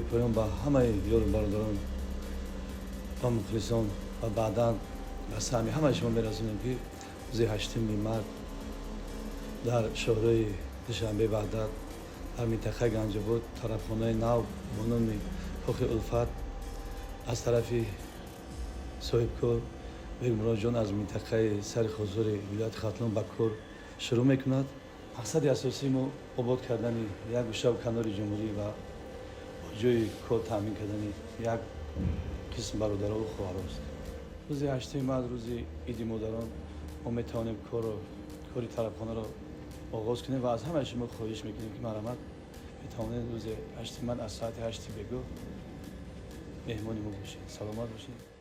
Бепоён ба ҳамаи ёру бародарон ва мухлисон ва баъдан ба саҳми ҳамаи шумо мерасонем, ки рӯзи 8-уми март дар шоҳрои Душанбе Ваҳдат, дар минтақаи Ганҷобод, тарабхонаи нав бо номи Кохи Улфат аз тарафи соҳибкор Бегмуродҷон аз минтақаи Сари Хозури вилояти Хатлон ба кор шурӯъ мекунад. Мақсади асосии мо обод кардани як гӯшаву канори ҷумҳурӣ ва бо ҷои кор таъмин кардани як қисм бародарову хоҳарост. Рӯзи 8-уми март, рӯзи Иди модарон, мо метавонем корро, кори тарабхонаро оғоз кунем ва аз ҳамаи шумо хоҳиш мекунем, ки марҳамат, метавонед рӯзи 8-уми март аз соати 8-и бегоҳ меҳмони мо бошед. Саломат бошед.